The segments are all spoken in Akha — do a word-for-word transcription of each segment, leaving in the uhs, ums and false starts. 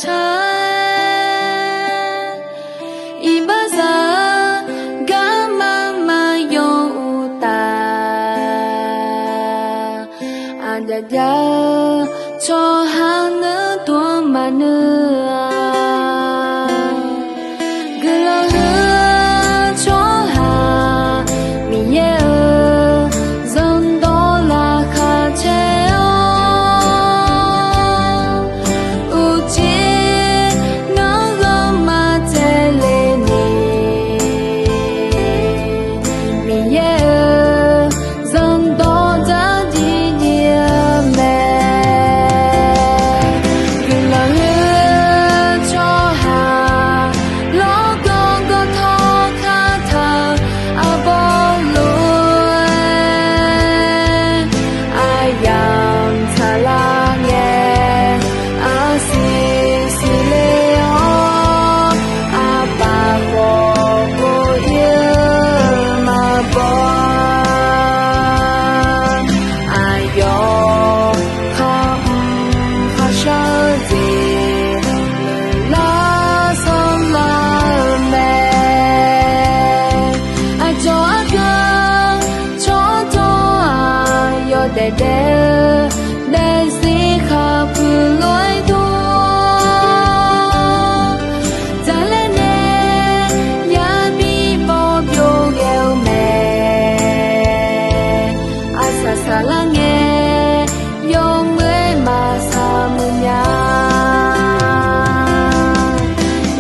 car-aer, iqbaxzaq-eu garma maqyawf uqtaf, aqdaq jav-eu tsawrhaq nuir dov-anr maqngeur-a. Guiqlanq huiq-eu tsawrhaq Miqyaer-euq zanrdawq laqkhaq caer-awr, uqcif ngar ghanrma taeq le ni, Miqyaer-euq zanrdawq dzardziv dziv-eu mae. Guiqlanq huiq-eu tsawrhaq lawrgawv gawv tawv kar taq-eu arbawr lof-aer, aqyamq tsaqlar ngae, arsiq siqle-awr, aqpaf khawf kov-ir-eu maqbaw-a. Aqyawf khar mr kharshar-eu jeq lar sanrlar-eu mae. Aqcawq argeu tsawrtawq-aq, yawdaef daef-eu daefzir khaqpuiq lof-aer dur-awr, dzaqlaer nae yabi bawr byov ghae-eu mae. Arsaq saqlar ngae, yawmuiq-aer maqsaq muiq nya.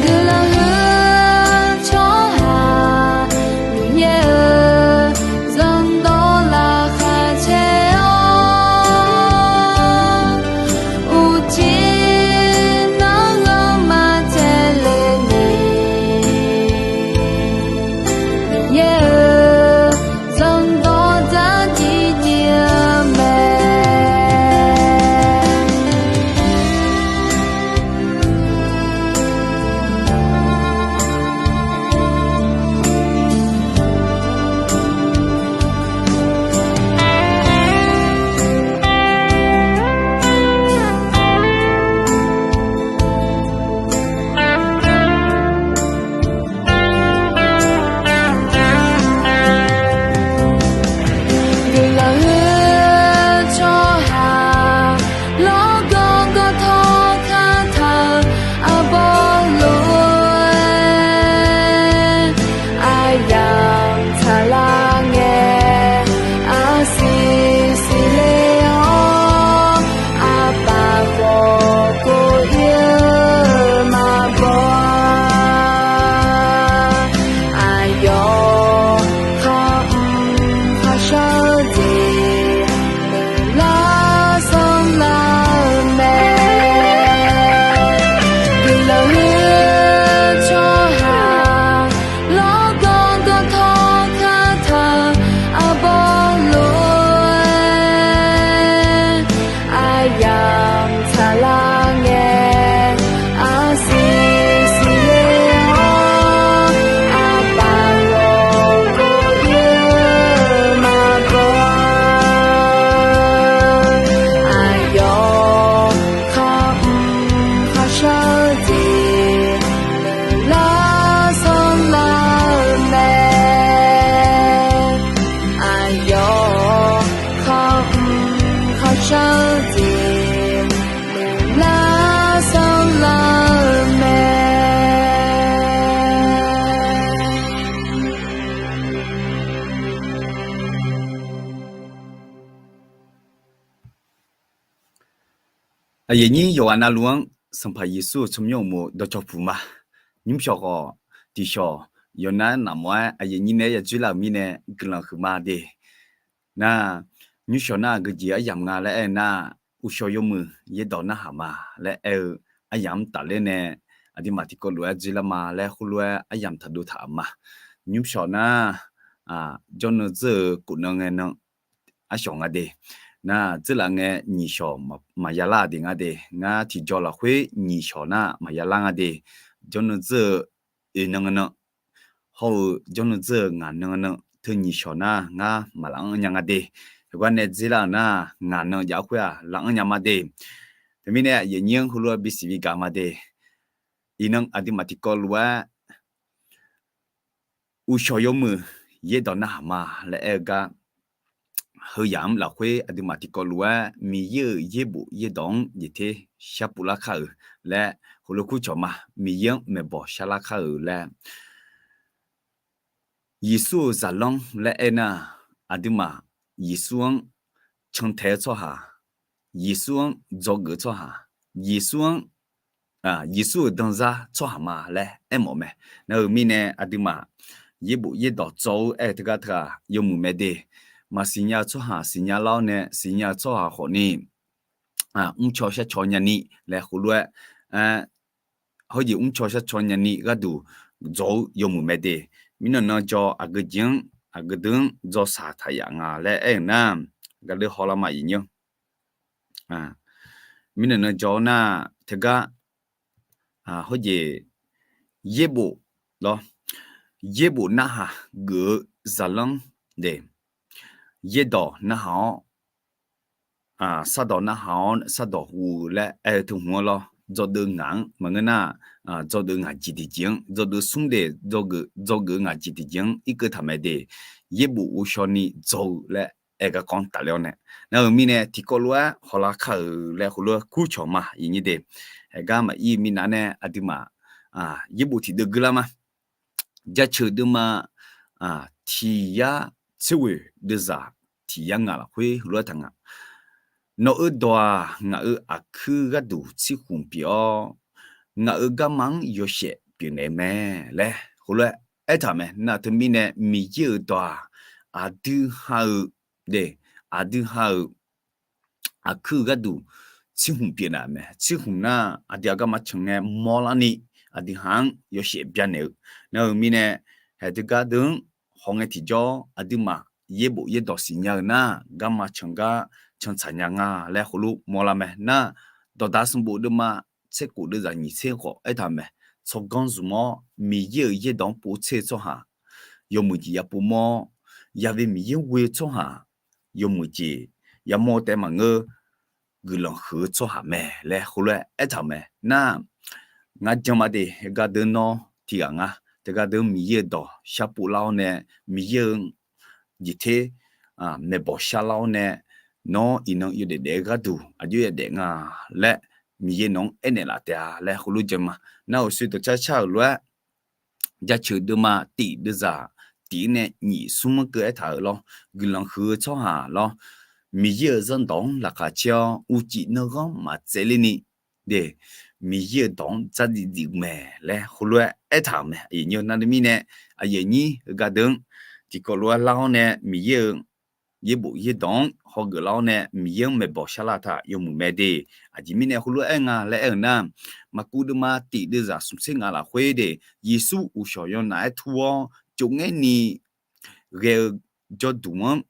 Guiqlanq huiq-eu tsawrhaq Miqyaer-euq zanrdawq laqkhaq caer-awr, uqcif ngar ghanrma taeq le ni, Miqyaer-euq zanrdawq dzardziv dziv-eu mae. Guiqlanq huiq-eu tsawrhaq lawrgawv gawv tawv kar taq-eu arbawr lof-aer, aqyamq tsaqlar ngae, arsiq siqle-awr, aqpaf khawf kov-ir-eu maqbaw-a. Aqyawf khar mr kharshar-eu jeq lar sanrlar-eu mae. Guiqlanq huiq-eu tsawrhaq lawrgawv gawv tawv kar taq-eu arbawr lof-aer, aqyamq tsaqlar ngae, arsiq siqle-awr, aqpaf khawf kov-ir-eu maqbaw-a. Aqyawf khar mr kharshar-eu jeq lar sanrlar-eu mae. Aqyawf khar mr kharshar-eu jeq lar sanrlar-eu mae. Aqyuif aqnyir yawqghaq navluf-anr Sanqpaq Yeqsur-euq tsawrmyanr uqmov dawqcawq puq ma. Nymrshawq khawf tiqshawq yawqnan nafmawf-aer aqyuif aqnyir nae-aer yadzoerlar-euq mirnae guiqlanq huiqma de. Nar, nymrshawq nar-aq geujeq aryamq nga laer aer-eu nar, uqshawq yawmuiq yaerdawq narhaq ma laer aer-eu aryamq-anr tafler nae aqduimaf tiqkawv lof-aer dzoerlar ma laer khoerlof-aer aryamq taqdov taq-euq ma. Nymrshawq nar, jawrnan dzeur-euq khofnan ngae nan arshawq nga de. Nar dzeurlaf ngae nyiq shawq maqya lar-aq de nga de. Ngar tiqjaw lafkhoer nyiq shawq nar maqya lar nga de. Jawrnan dzeur-eu oeq nan ngae nan, hawr-eu jawrnan dzeur-eu ngaq nan ngae nan, teu nyiq shawq nar ngar maqlaf anr nya nga de. Heugar nae dzeurlar-euq nar ngaq nan jav khoer-aq laf anr nya ma de. Teumirnae aqyuif aqnyir-anr heulof-aer bisiq bigaq ma de. Iqnan aqduimaf tiqkawv lof-aer uqshawq yawmuiq yaerdawq narhaq ma laer aer-eu gar, heuyaq-anr lafkhoer aqduimaf tiqkawv lof-aer Miqyaer-euq yaerbof yaerdawq-anr jeq ter sharpov lar kar-euq laer heulof kurcawq ma. Miqyaer-anr maeqbawq sharlar kar-euq laer, Yeqsur-euq zaqlanr laer aernar, aqduimaf Yeqsur-anr cantae-eu tsawrhaq, Yeqsur-anr dzawgeuf-eu tsawrhaq, Yeqsur-anr, Yeqsur-euq danzar tsawrhaq ma laer aermawf mae. Nar-eu mirnae aqduimaf yaerbof yaerdawq dzaw-eu aer-eu teugar teughaq yawmuiq mae de. Maqsiq nya-eu tsawrhaq siqnya lar-awr nae siqnya-eu tsawrhaq khawfni mrcaw sharcaw nyani laer heulof-aer, hawjeq mrcaw sharcaw nyani gharduq dzaw-eu yawmuiq mae de. Mirnan nan jaw aqgeu jeq-anr aqgeu deuq-anr dzaw saq taq yaf nga laer aer-euq nar, gaqdeuv hawlar ma iqnyir. Mirnan nan jaw-awr nar teugar, hawjeq yaerbof lawr, yaerbof narhaq geuf-eu zaqlanr de, yaerdawq narhaq-awr, sardawq narhaq-awr sardawq hu-eu laer aer-eu teu hmq-anr lawr, dzawgeuf ngaq-anr maqngeur nar, dzawgeuf ngaq jeq tiqjeq-anr, dzawgeuf smr de, dzawgeuf ngaq jeq tiqjeq-anr irkeuv taq mae de. Yaerbof ghovshaw ni dzaw-eu laer aer garkawv-anr tafler-awr nae, nar-eu mirnae tiqkawv lof-aer hawlar kar-euq laer heulof-aer kurcawq ma iqnyir de. Aergar maqir minav nae aqduimaf yaerbof tiqdeuv guilar ma. Jaceuq deuvma tiq yar tser ghoeq deuvzaq tiq yar ngaq lafkhoer heulof-aer taq nga. Nawq-euq dawq-aq ngaq-euq aqkuir gharduq tsirkhmq pyeuf-awr, ngaq-euq garma-anr yawshaef pyeufnaeq-eu mae laer heulof-aer aertaq-euq mae. Nar teumirnae Miqyaer-euq dawq-aq aqdui ha-euq de, aqdui ha-euq aqkuir-eu gharduq tsirkhmq pyeufnaeq-euq mae. Tsirkhmq nar aqdui-aq garma can ngae mawrlarni aqdui ha-anr yawshaef byanaeq-eu. Nar-eu mirnae haeq deuq gar deuq-anr hawngae tiqjawr aqduimaf yaerbof yaerdawq siqnya-eu nar garma can gar cantsaq nya nga laer heulof mawrlar mae. Nar dawqdaq sanqbof deuvma tser khof deuvzaq nyiq tser khawf aertaq-euq mae. Tsawrganr zmq-awr Miqyaer-euq yaerdawq-anr povtser-eu tsawrhaq yawmuiq jeq yapov mawr-awr, yabi Miqyaer ghoe-eu tsawrhaq yawmuiq jeq yamawr taef maqngeur guiqlanq huiq-eu tsawrhaq mae laer heulof-aer aertaq-euq mae. Nar ngar jan ma de, gar deuq nawr tiqghaq nga, teugar deuq Miqyaer-euq dawq sharpov lar-awr nae Miqyaer-eu jeq ter maeqbawq sharlar-awr nae nawr iqnan yawdaef daef-eu gharduq aqjox yadaef nga laer Miqyaer nawq-anr aernaeq laf taef-a laer heulof jan ma. Nar-euq sui dawqcar car-euq lof-aer Jaceuq deuvma tiq deuvzaq tiq-ir nae nyiq smr-anr keuv aertaq-euq lawr, guiqlanq huiq-eu tsawrhaq lawr, Miqyaer-euq zanrdawq-anr laqkhaq caer-awr uqcif nanrghanr maqtsaevler ni de, Miqyaer-euq dawq-anr dzardziv dziv-eu mae laer heulof-aer aertaq-euq mae. Aqyuif aqnyir-eu nar deuq mirnae, aqyuif aqnyir heugar deuq-anr tiqkawv lof-aer lar-awr nae Miqyaer-euq yaerbof yaerdawq-anr hawgeuf lar-awr nae Miqyaer-anr maeqbawq sharlar taq yawmuiq mae de. Aqjeq mirnae heulof-aer nga laer aer-euq nar, Maqkuv deuvma tiq deuvzaq smqtser ngaq lafkhoer de, Yeqsur uqshawq yawnaf-aer tur-awr tsovngaer ni ghae-eu jawrduq-anr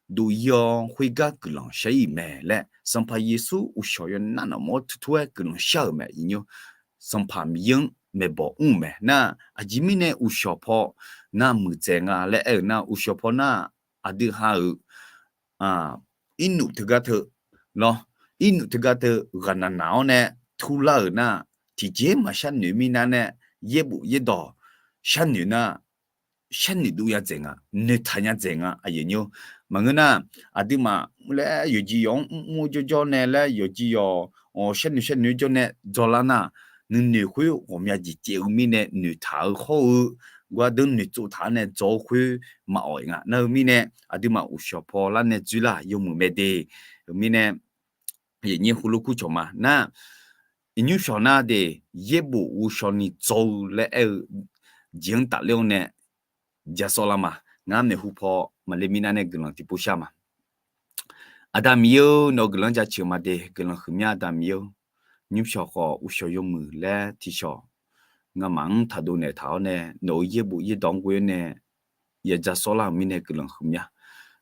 dov-ir-awr khoergar guiqlanq shar-ir-euq mae laer, Sanqpaq Yeqsur uqshawq yawnaf nafmawr turtur-aer guiqlanq shar-euq mae. Iqnymr Sanqpaq Miqyaer-anr maeqbawq mr-euq mae. Nar aqjeq mirnae uqshawq paw nar muiqdzaeq nga laer aer-euq nar, uqshawq paw nar aqdui ha-euq irnuf teugar teu lawr, irnuf teugar teu ghaqnaq naq-awr nae turlar-euq nar, tiqjeq maqshar noeq mirnar nae yaerbof yaerdawq sharnoeq nar, sharnoeq dov nya dzaeq nga, noeqtaq nya dzaeq nga. Aqyuif aqnyir, maqngeur nar, aqduimaf laer yawqjeq yawq-anr mrmr-eu jawrjawr nae laer yawqjeq yawq sharnoeq sharnoeq-eu jawr nae dzawlar nar, nuinoeq khoer ghawqmya jeq caev-eu mirnae noeqtaq-eu hawr-eu, gar deuq noeqtsov taq-awr nae dzaw-eu khoer maqawq-iq nga. Nar-eu mirnae aqduimaf uqshawq paw lar nae dzoerlar yawmuiq mae de. Heu mirnae aqyuif aqnyir heulof kurcawq ma nar, iqnymr shawq nar de, yaerbof ghovshaw ni dzaw-eu laer aer-eu jeq-anr tafler-awr nae ja sawrlar ma. Ngar maeqhu paw maqle mirnar nae guiqlanq tiqpov shar ma. Aqda Miqyaer-or, nawq-eu guiqlanq jaceuq ma de, guiqlanq huiqmya Aqda Miqyaer-or, nymrshawq khawf uqshawq yawmuiq laer tiqshawq ngamaf-anr taqdov naeqtaq-awr nae nawq-eu yaerbof yaerdawq-anr ghoe-awr nae ya ja sawrlar-euq mirnae guiqlanq huiqmya.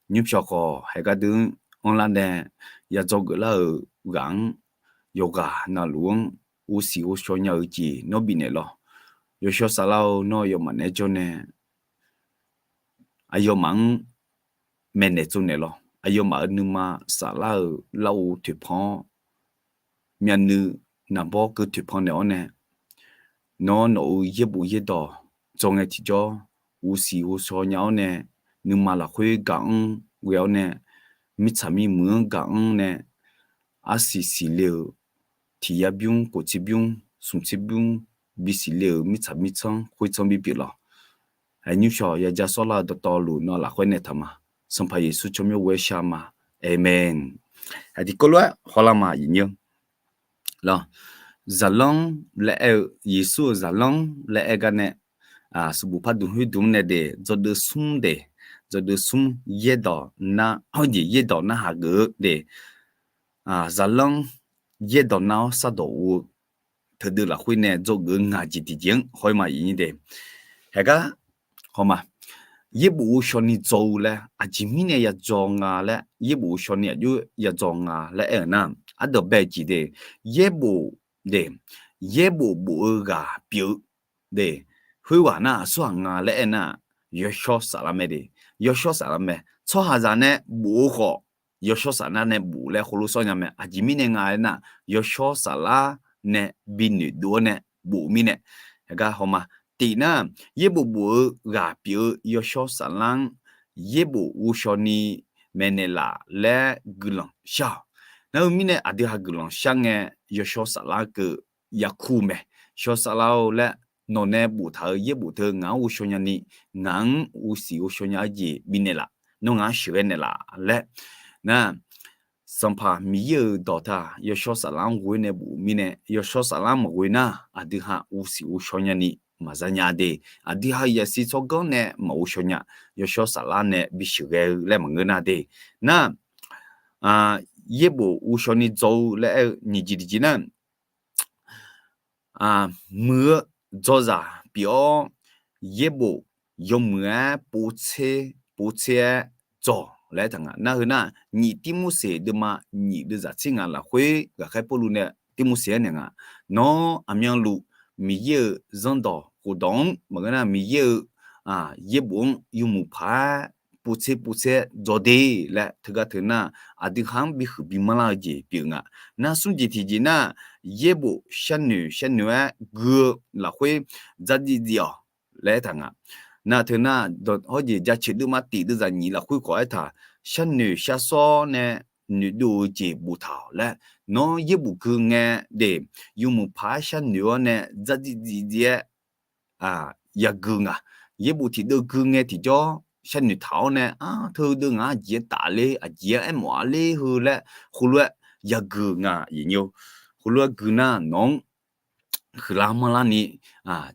Nymrshawq khawf haeqgar deuq-anr anrlar nae ya dzawgeuf lar-euq ghaq-anr, yawqghaq navluf-anr ghovsiq ghovshaw nya-eu jeq nawr bifnaeq lawr. Yawshawr saflar-eu nawr aqyawfmaf naeq-aer jawr nae aqyawfmaf-anr maeqnaeq tsovnaeq lawr. Aqyawfmaf-euq nuima saflar-euq larghov toeqpan-awr myavnuiv naqbawr keuv toeqpan naeq-awr nae, nawr nawq-euq yaerbof yaerdawq dzawr ngae tiqjawr, uqsiq uqshaw nya-awr nae, nuima lafkhoer gaq-anr ghae-awr nae, mirtsaq mirmuiq-anr gaq-anr nae, arsiq siqle-euq tiq yar bymr, kof tser bymr, smq tser bymr, bisiq le-euq mirtsaq mirtsanr khoertsanr bipyeuf lawq. Aqnyir shawq yaja sawrlar-eu dawqtawvluf nawr lafkhoer naeq taq ma. Sanqpaq Yeqsur tsawrmyanr ghoer shar ma. Aqmeq. Aqdui keuv lof-aer hawlar ma, iqnyir lawq. Zaqlanr laer aer-eu, Yeqsur-euq zaqlanr laer aer gar nae, suqbuq pardmq khoerdmq nae de, dzawgeuf smr de, dzawgeuf smr yaerdawq nar, hawjeq yaerdawq narhaq geuf-eu de, zaqlanr yaerdawq nar-awr shardawq ov-eu teudeuv lafkhoer nae dzawgeuf-eu ngaq jeq tiqjeq-anr haw-ir ma, iqnyir de. Haegar hawma, yaerbof ghovshaw ni dzaw-eu laer aqjeq mirnae yadzaw nga laer, yaerbof ghovshaw ni aqjox yadzaw nga laer aer-euq nar, ardanqbae-eu jeq de, yaerbof de, yaerbof bof-eu ghaq pyeuf-eu de, khoerghaq nar aqsurghaq nga laer aer nar, yawshawr saflar mae de, yawshawr saflar mae. Tsawrhaqzaq nae bof-eu khawf, yawshawr saflar nae bof laer heulof sawr nya mae. Aqjeq mirnae nga aer nar, yawshawr saflar nae bi noeqdov-awr nae bof mirnae. Haegar hawma, tiq nar, yaerbof bof-eu ghaq pyeuf-eu yawshawr saflar-anr yaerbof ghovshaw ni maeqnaeq laf laer guiqlanq shar-awq. Nar-eu mirnae aqdui ha guiqlanq shar ngae, yawshawr saflar keuv yakur mae. Shawr saflar-or laer, nawq nae boftaq-euq yaerbof teu ngaq-anr ghovshaw nyani, ngaq-anr ghovsiq ghovshaw nya-eu jeq bifnaeq laf, nawr ngaq-anr sheuqghae naeqlaf laer nar, Sanqpaq Miqyaer-euq dawq taq yawshawr saflar-anr ghoe nae bof mirnae, yawshawr saflar maqghoe nar aqdui ha ghovsiq ghovshaw nyani maqza nya de. Aqdui ha-euq yasiq tsawrganr nae maqghovshaw nya, yawshawr saflar nae bisheuqghae-eu laer maqngeur nar de. Nar, yaerbof ghovshaw ni dzaw-eu laer aer-eu nyiq jeq tiqjeq nar, muiq-eu dzawzaq pyeuf-awr, yaerbof yawmuiq-aer povtser povtser-aer dzaw laer aertaq nga. Nar heu nar, nyiq Tirmorseq deuvma nyiq deuvzaq tser ngaq lafkhoer ghaqkhaer Pawrluv nae Tirmorseq-anr naeq nga, nawr aqmyanluf Miqyaer-euq zanrdawq khofdawq-anr maqngeur nar, Miqyaer-euq yaerbof-anr yawmuiq paq-aer povtser povtser-aer dzaw de laer teugar teu nar, aqdui ha-anr bihuiq bimanr lar-eu jeq pyeuf nga. Nar smr jeq tiqjeq nar, yaerbof sharnoeq sharnoeq-aer gui-eu lafkhoer dzardziv dziv-awq laer aertaq nga. Nar teu nar, hawjeq jaceuq deuvma tiq deuvzaq nyiq lafkhoer khawf aertaq, sharnoeq sharsawr nae noeqdov-eu jeq boftaq-awq laer, nawr yaerbof gui ngae de, yawmuiq paq-aer sharnoeq-awr nae dzardziv dziv dziv-aer yagui nga. Yaerbof tiqdeuv gui ngae tiqjawr sharnoeq taq-awr nae, a, teudeuv ngaq aqjeq-aer tafler, aqjeq-aer aermawf-a ler heu laer heulof-aer yagui nga, iqnyir. Heulof-aer gui nar nawq-anr huiqlar manrlar ni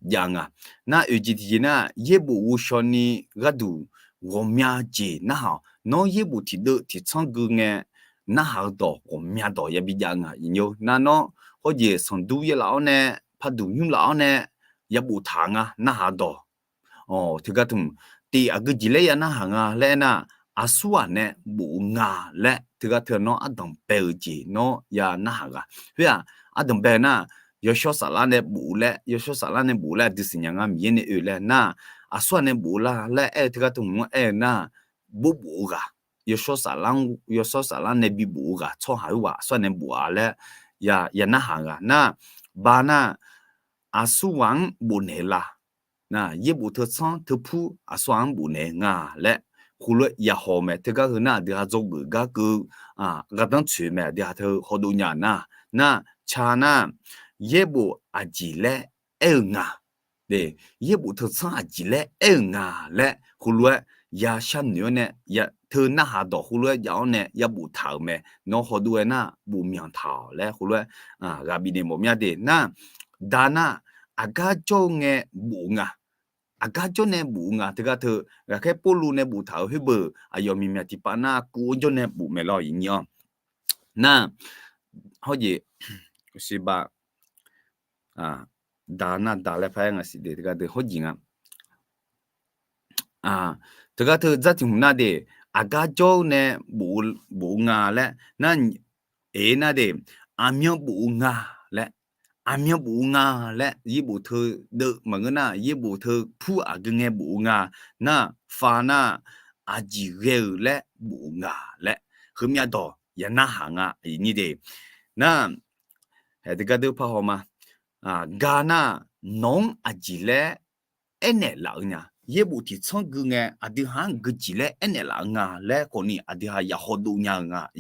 jav nga. Nar oeq jeq tiqjeq nar, yaerbof ghovshaw ni gharduq ghawqmya jeq narhaq-awq. Nawr yaerbof tiqdeuv tiqtsanr gui ngae, narhaq-eu dawq ghawqmya dawq yabi jav nga, iqnyir. Nar nawr hawjeq sanqdur yaerlaf-awr nae, parduq nymr laf-awr nae yaboftaq nga, narhaq dawq. Teugar teu, tiq aqgeu jeq laer ya narhaq nga laer aernar, aqsurghaq nae bof-eu nga laer teugar teu nawr ardanq bae-eu jeq nawr ya narhaq gha. Khoer-aq, ardanq bae-eu nar, yawshawr saflar nae bof-eu laer, yawshawr saflar nae bof-eu laer aqdui siqnya nga, Miqyaer nae oe laer nar, aqsurghaq nae bof-eu lar laer aer-eu teugar teu hmq-anr aer-eu nar, bof bof-eu ghaq, yawshawr saflar, yawshawr saflar nae bibof-eu ghaq, tsawrhaq khoerghaq aqsurghaq nae bof-a laer ya narhaq gha nar, ba nar, aqsurghaq-anr bofnaeq la. Nar yaerbof teu tsanr teu pur aqsurghaq-anr bofnaeq nga laer heulof-aer yahaw mae. Teugar heu nar aqdui ha dzawgeuf gar keuv, gardanr tsoeq mae. Aqdui ha teu hawdov nya nar, nar ca nar, yaerbof aqjeq laer aer-eu nga. Yaerbof teu tsanr aqjeq laer aer-eu nga laer heulof-aer ya sharnoeq-awr nae, teu narhaq dawq heulof-aer jav-awr nae ya boftaq-euq mae. Nawr hawdov-aer nar bofmyanq taq-awq laer heulof-aer ghaq bifnaeq mawf mya de nar, da nar, aqgar jawr-eu ngae bof-eu nga. Aqgar jawr nae bof-eu nga. Teugar teu ghaqkhaer Pawrluv nae boftaq-euq khoerbeuq aqyawf miqmyaq tiqpav nar kuv-eu jawr nae bof mae lawr, iqnyir-awr. Nar, hawjeq, siqba, da nar da laer par-aer nga siq de, teugar teu hawjeq nga. Teugar teu dzartiq hmq nar de, aqgar jawr-eu nae bof-eu nga laer nar, eq nar de, aqmyan bof-eu nga laer, aqmyan bof-eu nga laer, yaerbof teu deuv maqngeur nar, yaerbof teu pur aqgeu ngae bof-eu nga nar, fa nar, aqjeq ghae-euq laer bof-eu nga laer, heumyav dawq ya narhaq nga, iqnyir de. Nar, Teugar deuq parhaw ma. Ga nar, nawq-anr aqjeq laer aernaeq laf-eu nya. Yaerbof tiqtsanr gui ngae aqdui haq-anr gui jeq laer aernaeq laf-eu nga laer khawfni aqdui haq yaqhaw dov nya-eu nga.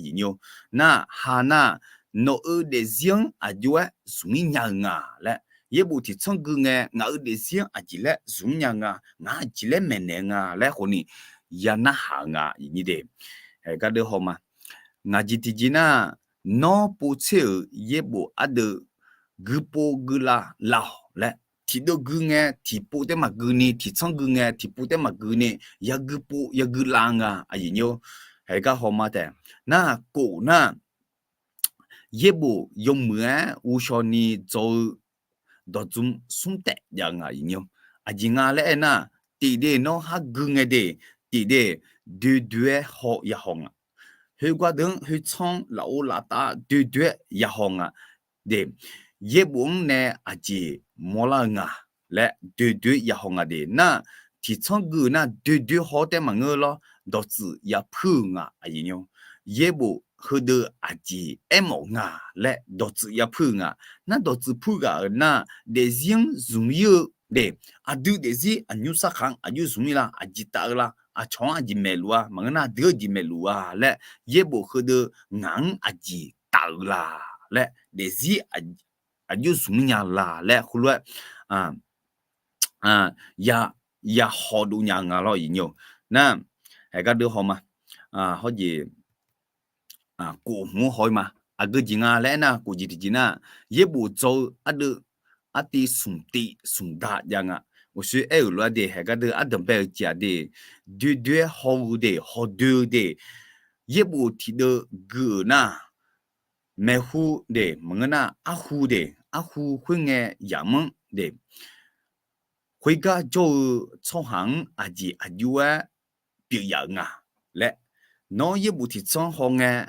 Nar, ha nar, nawq-euq daefzir-anr aqjox-aer zmq-ir nya-eu nga laer, yaerbof tiqtsanr gui ngae ngaq-euq daefzir-anr aqjeq laer zmq-ir nya nga, ngaq-anr aqjeq laer maeqnaeq-eu nga laer khawfni ya narhaq-eu nga. Gar deuq haw ma. Ngaq jeq tiqjeq nar, nawr povtser-euq yaerbof ardeuv guipov guilav laf-awq laer, tiqdeuv gui ngae tiqpov taef maqgui ni, tiqtsanr gui ngae tiqpov taef maqgui ni, yagui pov yagui lav nga. Aqyuif nymr, haeq gar haw ma taef. Nar, kof nar, yaerbof yawmuiq-aer ghovshaw ni dzaw-eu dawqdzmr smr taef jav nga. Aqyuif nymr, aqjeq nga laer aernar, tiqdeuv nawr har gui ngae de, tiqdeuv doe doe-aer haw yahaw nga. Khoergar deuq-anr khoertsanr-anr lafov lavtav doe doe-aer yahaw nga. De, yaerbof-anr nae aqjeq mawrlar-eu nga laer doe doe-aer yahaw nga de. Nar, tiqtsanr gui-euq nar doe doe-aer haw-awr taef maqngeur lawr, dawqtsuif yapuir-eu nga. Aqyuif nymr, yaerbof heudeuv aqjeq aermawf nga laer dawqtsuif yapuir-eu nga. Nar, dawqtsuif puir ghaq-euq nar, daefzir-anr zmq-ir-eu de, aqdui daefzir aqnymr sarkaq-anr aqjox zmq-ir la, aqjeq taf-eu la, aqcawq-anr aqjeq maeqluf-a, maqngeur nar deuq-eu jeq maeqluf-a laer, yaerbof heudeuv ngaq-anr aqjeq taf-eu la laer, daefzir aqjox zmq-ir nya la laer heulof-aer ya, yahaw dov nya nga lawr. Aqyuif nymr, nar, haeq gar deuq haw ma. Hawjeq kof hmq-anr haw-ir ma. Aqgeu jeq nga laer aernar, kof jeq tiqjeq nar, yaerbof dzaw-eu ardeuv artiv smq tiv smq da jav nga. Uqshoe aer-euq lof-aer de, haeq gar deuq ardanq bae-eu jeq-aq de, doe doe-aer haw-eu de, haw doe-eu de, yaerbof tiqdeuv gui-euq nar, maeqhu de, maqngeur nar arhu de, arhu khoerngae yamq-anr de, khoergar jawr-eu tsawrhaq-anr aqjeq aqjox-aer pyeuf yaf-euq nga laer, nawr yaerbof tiqtsanr haw ngae,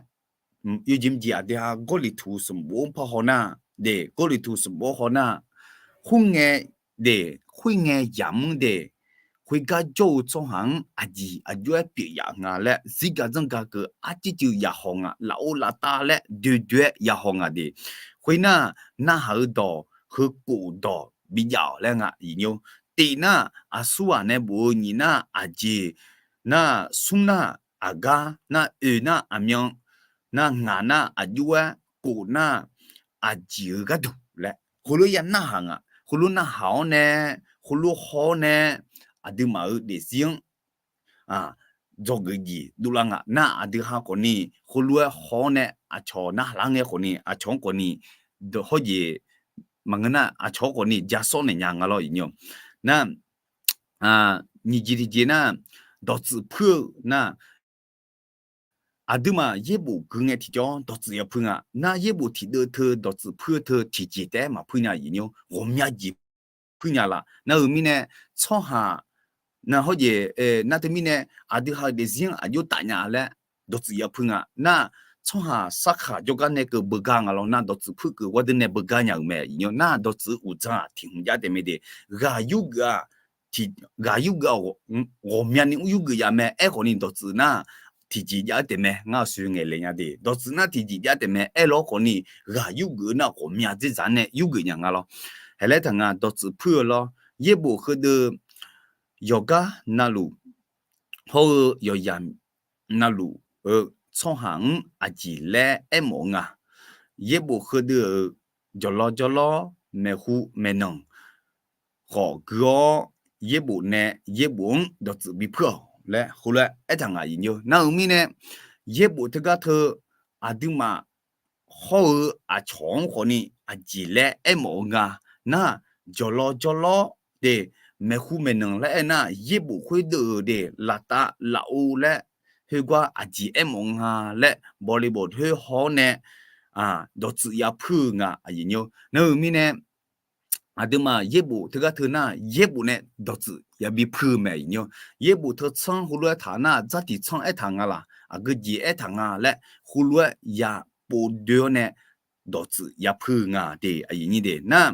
yawjeq mqjeq aqdui ha Gawrliqtu sanqbof-anr par haw nar, de, Gawrliqtu sanqbof-anr haw nar, khoerngae de, khoerngae yamq-anr de, khoergar jawr-eu tsawrhaq-anr aqjeq aqjox-aer pyeuf yaf nga laer, zirgaq zanrgaq keuv arcuiv cuiv yahaw nga, lafov lavtav laer doe doe-aer yahaw nga de. Khoernar, narhaq-eu dawq heu kof dawq bijav-awq laer nga. Aqyuif nymr, tif nar, aqsurghaq nae bof-eu, nyiq nar, aqjeq nar, smr nar, aqgar nar, oeq nar, aqmyan nar, ngaq nar, aqjox-aer, kof nar, aqjeq-eu gharduq laer heulof-aer ya narhaq nga. Heulof narhaq-awr nae, heulof haw-awr nae, aqduimaf-euq daefzir-anr dzawgeuf jeq dovlar nga. Nar, aqdui ha khawfni heulof-aer haw-awr nae aqcawq narhaq lar ngae khawfni, aqcawq-anr khawfni, hawjeq maqngeur nar, aqcawq-anr khawfni ja sawr naeq nya nga lawr. Aqyuif nymr, nar, nyiq jeq tiqjeq nar, dawqtsuif puir-eu nar, aqduimaf yaerbof gui ngae tiqjawr dawqtsuif yapuir nga. Nar, yaerbof tiqdeuv teu dawqtsuif puir-eu teu tiqjeq taef-aer maqpuir nya. Aqyuif nymr, ghawqmya jeq puir nya laf. Nar-euq mirnae, tsawrhaq nar, hawjeq nar teumirnae, aqdui ha-euq daefzir-anr aqjox taf nya laer dawqtsuif yapuir nga. Nar, tsawrhaq sarkaq jawrgar nae keuv beugar nga lawr. Nar, dawqtsuif puir keuv gharduq nae beugar nya-euq mae. Aqyuif nymr, nar, dawqtsuif uqdzan-aq tiq hmq jav taef mae de. Ghaq yurgeuf-a, ghaq yurgeuf-a, ghawqmyani mr yurgeuf yaf mae. Aerkhawfni dawqtsuif nar, tiqjeq jav-aer taef mae. Ngar aqsur ngaeq le nya de, dawqtsuif nar tiqjeq jav taef mae. Aerlawr khawfni, ghaq yurgeuf-eu nar ghawqmya dzer dzaq nae yurgeuf nya nga lawr. Haeq laer taq nga, dawqtsuif puir-eu lawr. Yaerbof heudeuv yawqgar navluf hawr-eu yawqyaq navluf-eu tsawrhaq-anr aqjeq laer aermawf-eu nga. Yaerbof heudeuv-euq jawqlawr jawrlawr, maeqhu maeqnan khawf gui-awr, yaerbof nae yaerbof-anr dawqtsuif bipuir-awq laer heulof-aer aertaq nga. Aqyuif nymr, nar-euq mirnae, yaerbof teugar teu aqduimaf hawr-eu aqcawq-anr khawfni aqjeq laer aermawf-eu nga. Nar, jawqlawr jawrlawr de, maeqhu maeqnan laer aernar, yaerbof khoerdeuv-euq de, laftav lafov laer, khoergar aqjeq aermawf nga laer, bawqleq bawq khoer haw-awr nae dawqtsuif yapuir-eu nga. Aqyuif nymr, nar-euq mirnae, aqduimaf yaerbof teugar teu nar, yaerbof nae dawqtsuif yabi puir-eu mae. Aqyuif nymr, yaerbof teu tsanr heulof-aer taq nar, dzartiq tsanr aertaq nga laq, aqgeujeq aertaq nga laer heulof-aer ya pov doe-awr nae dawqtsuif yapuir-eu nga de. Aqyuif nyir de nar,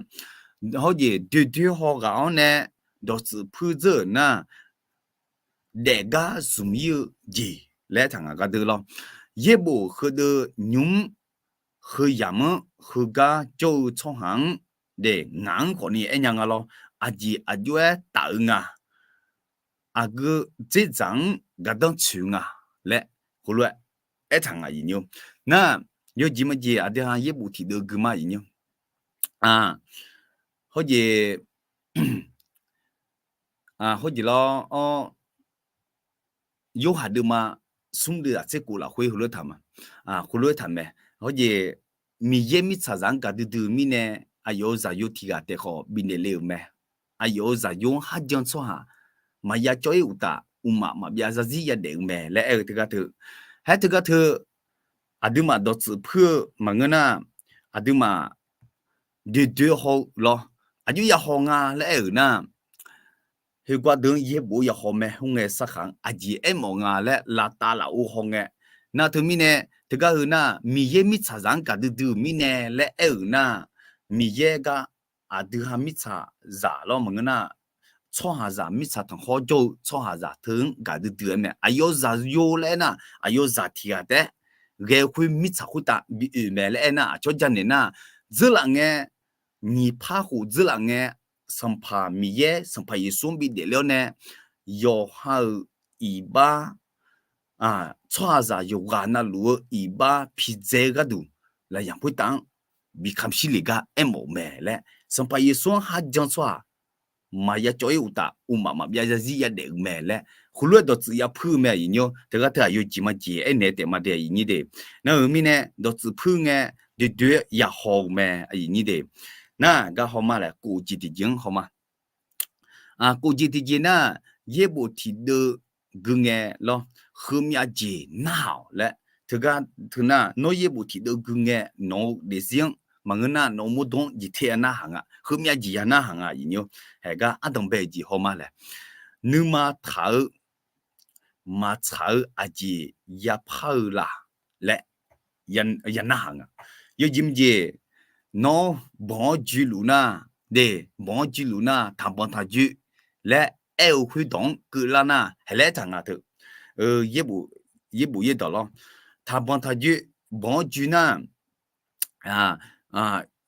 hawjeq doe doe haw ghaq-awr nae dawqtsuif puir dzeur-euq nar, daefgar zmq-ir-eu jeq laer taq ngaq gar deur lawr. Yaerbof heudeuv nymq-mr heuyamq-anr heugar jawr-eu tsawrhaq-anr, de, ngaq-anr khawfni aernya nga lawr. Aqjeq aqjox-aer taf-eu nga. Aqgeu dzerdzaq-anr gardanr tsoeq nga laer heulof-aer aertaq nga, iqnyir. Nar, yawjeq majeq aqdui ha yaerbof tiqdeuv gui ma, iqnyir. Hawjeq, hawjeq lawr-awr, Yorhaq deuvma smr deuv-aq tserkhof lafkhoer heulof-aer taq ma. Heulof-aer taq mae. Hawjeq, Miqyaer mirtsaqzaq-anr gaqdui dui-euq mirnae, aqyawf-euq zaqyo tiq ghaq taef khawf bifnaeq le-euq mae. Aqyawf-euq zaqyo-anr kharjan tsawrhaq maqya cawv-ir uqtaf, uqmaf maqbyav zarzir yadaef-eu mae laer aer-eu teugar teu. Haer teugar teu, aqduimaf dawqtsuif puir-eu maqngeur nar, aqduimaf doedoe haw-eu lawr, aqjox ya haw nga laer aer-euq nar, Heugawr deuq-anr yaerbof-eu ya haw mae. Khoerngae sarkhaq-anr aqjeq aermawf nga laer laftav lafov haw ngae. Nar teumirnae teugar heu nar, Miqyaer mirtsaqzaq-anr gaqdui dui-euq mirnae laer aer-euq nar, Miqyaer gar aqdui ha mirtsaqzaq lawr maqngeur nar, tsawrhaqzaq mirtsaq tanqkhawr jawr-eu tsawrhaqzaq teu-anr gaqdui dui-eu mae. Aqyawf zaqyo laer aer nar, aqyawf zaq tiq ghaq taef-aer ghae-eu khoer mirtsaq khoertav bi oe mae laer aer nar, aqcawq janaeq nar, dzeurlaf ngae, nyiq par khof dzeurlaf ngae, Sanqpaq Miqyaer Sanqpaq Yeqsur-anr bi daefle-awr nae, yawqha-euq iqbax, tsawrhaqzaq yawqghaq navluf-eu iqbax pidzae-eu gharduq, lafyaq khoertav-anr bi kamq shir le gar aermawf-euq mae laer, Sanqpaq Yeqsur-anr kharjan tsawrhaq maqya cawv-ir uqtaf, uqmaf maqbyav zarzir yadaef-eu mae laer, heulof-aer dawqtsuif ya puir-eu mae, aqyuif nyir-or. Teugar teu aqyawf jeq majeq aernaeq taef ma de, aqyuif nyir de. Nar-euq mirnae dawqtsuif puir ngae, doedoe-aer ya haw-eu mae, aqyuif nyir de. Nar gar haw ma laer, kof jeq tiqjeq-anr haw ma. Kof jeq tiqjeq nar, yaerbof tiqdeuv gui ngae lawr, heumyav jeq narhaq-awq laer. Teugar teu nar, nawr yaerbof tiqdeuv gui ngae, nawq-eu daefzir-anr maqngeur nar, nawq-eu mawrdo-anr jeq ter ya narhaq nga, heumyav jeq ya narhaq nga, aqyuif nyir-or. Haeq gar ardanq bae-eu jeq haw ma laer, nuima taq-eu maqtsaq-eu aqjeq yapar-eu la laer ya narhaq nga. Yawjeq mqjeq, nawr banq-awr juiluf nar, de, banq-awr juiluf nar, taqbanq taqjuir laer aer-eu khoerdawq-anr keuvlar nar, haeq laer aertaq nga teu. Yaerbof yaerdawq lawr, taqbanq taqjuir, banq-awr juir nar,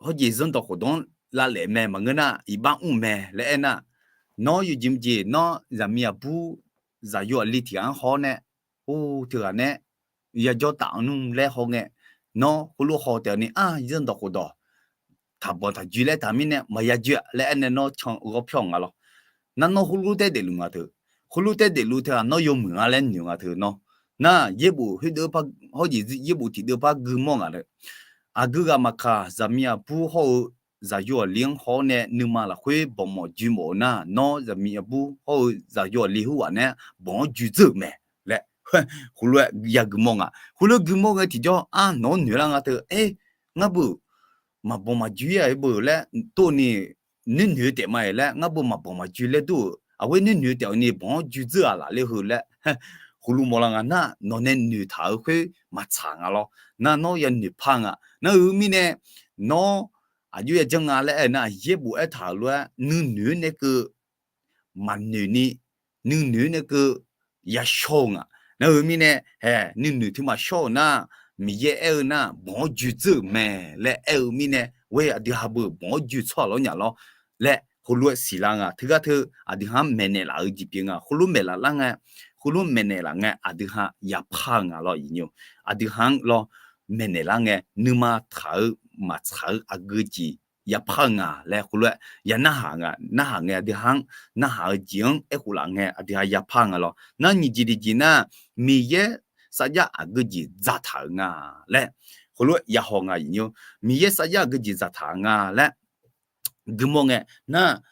hawjeq zanrdawq khofdawq-anr lavlaef mae, maqngeur nar iqbax mr mae laer aer nar, nawr yawjeq mqjeq nawr zaqmiq aqbur zaqyo aqli tiq ghaq-anr haw-awr nae, or, teughaq nae yajawr taf-eu nmr laer haw ngae, nawr heulof haw taef-a ni, ar, zanrdawq khofdawq taqbanq taqjuir laer taq mirnae maqya juir-a laer aer nae nawr can ghawr pyawr nga lawr. Nar nawr heulof taer daefluf nga teu. Heulof taer daefluf teughaq nawr yawmuiq nga laer noeq nga teu nawr. Nar yaerbof khoerdeuv, hawjeq yaerbof tiqdeuv par gui mawr nga laer, aqgeu ghaq maqkaq zaqmiq aqbur hawr-eu zaqyo aqli-anr haw-awr nae nuima lafkhoer banq mawf juir mawf-eu nar, nawr zaqmiq aqbur hawr-eu zaqyo aqli khoerghaq nae banq-awr juir dzeur-euq mae laer heulof-aer ya gui mawr nga. Heulof gui mawr ghae tiqjawr, ar, nawq-anr noeq lar nga teu, e, ngar beu maqbanq maqjuir-a beu laer tov ni, nuinoeq taef ma-iq laer, ngar beu maqbanq maqjuir laer dur-euq, aqghoer nuinoeq taef-awq ni banq-awr juir dzeur-aq laf ler heu laer heulof mawrlar nga. Nar nawq nae noeqtaq-eu khoer maqtsaq nga lawr. Nar nawr ya noeqpar nga. Nar-euq mirnae nawr aqjox ya janr nga laer aer nar, yaerbof aertaq-euq lof-aer nuinoeq nae keuv maqnoeq ni, nuinoeq nae keuv yashawr-eu nga. Nar-euq mirnae, hae, nuinoeq teu maqshawr-euq nar, Miqyaer aer-eu nar, banq-awr juir dzeur-euq mae laer aer-eu mirnae, ghoer aqdui ha beu banq-awr juir tsawrhaq lawr nya lawr laer heulof-aer siqlar nga. Teugar teu aqdui ha-anr maeqnaeq laf-eu jeq pyeuf nga. Heulof maeqlaf lar ngae, heulof maeqnaeq laf ngae, aqdui ha yapar-eu nga lawr, iqnyir-or. Aqdui ha-anr lawr maeqnaeq lar ngae, nuima taq-eu maqtsaq-eu aqgeu jeq yapar-eu nga laer heulof-aer ya narhaq nga. Narhaq ngae aqdui ha-anr, narhaq-eu jeq-anr aerkhof laf ngae aqdui ha yapar-eu nga lawr. Nar nyiq jeq tiq jeq nar, Miqyaer sarjax aqgeu jeq dzaqtaq-euq nga laer heulof-aer ya haw nga, iqnyir-or. Miqyaer sarjax aqgeu jeq dzaqtaq-eu nga laer gui mawr ngae nar,